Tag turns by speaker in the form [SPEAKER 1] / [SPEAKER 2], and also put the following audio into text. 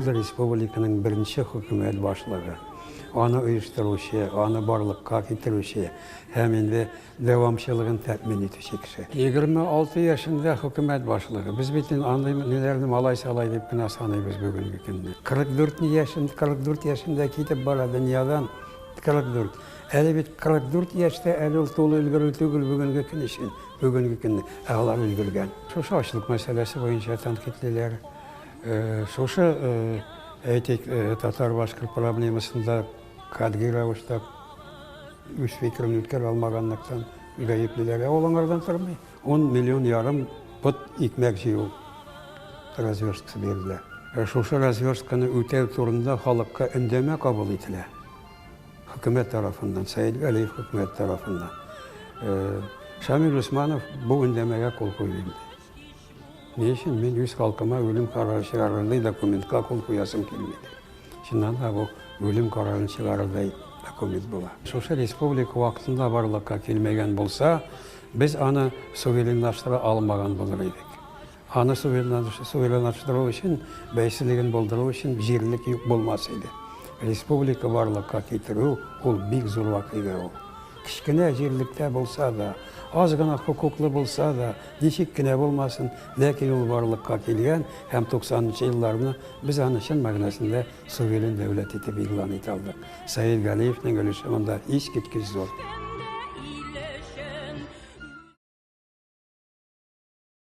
[SPEAKER 1] Ул республиканың беренче хөкүмәт башлыгы, аны оештыручы, аны барлыкка китерүче һәм инде дәвамчылыгын тәэмин итүче кеше. 26 яшендә хөкүмәт башлыгы. Без бит инде андый ниләрне малай-салай дип кенә саныйбыз бүгенге көндә. 44 яшен, 44 яшендә китеп бара дөньядан, 44. Әле бит 44 яшьтә әле ул тулы өлгерү түгел бүгенге көн өчен, бүгенге көнне. Ә алар өлгергән. Шушы ачлык мәсьәләсе буенча тәнкыйтьлиләр. Шушы, әйтик, татар-башкорт проблемасында катгый рәвештә үз фикерен үткәрә алмаганлыктан гаеплиләр. Ә ул аңардан тормый. 10 миллион ярым пот икмәк җыю разверсткасы бирелә. Шушы разверстканы үтәү турында халыкка өндәмә кабул ителә. Хөкүмәт тарафыннан, Сәет Галиев хөкүмәт тарафыннан. Шамил Усманов бу өндәмәгә кул куйды инде. Ни өчен мин үз халкыма үлем карары чыгарырдай документка кул куясым килми? Чыннан да бу үлем карарын чыгарырдай документ була. Шушы республика вакытында барлыкка килмәгән булса, без аны суверенлаштыра алмаган булыр идек. Аны суверенлаштыру өчен, бәйсезлеген булдыру өчен җирлек юк булмас иде. Республика барлыкка китерү ул бик зур вакыйга ул. Кечкенә җирлектә булса да, аз гына хокуклы булса да, ничек кенә булмасын, ләкин ул барлыкка килгән һәм 90 нчы елларны без аны чын мәгънәсендә суверен дәүләт итеп игълан итә алдык. Сәет Галиевнең өлеше монда искиткеч зур.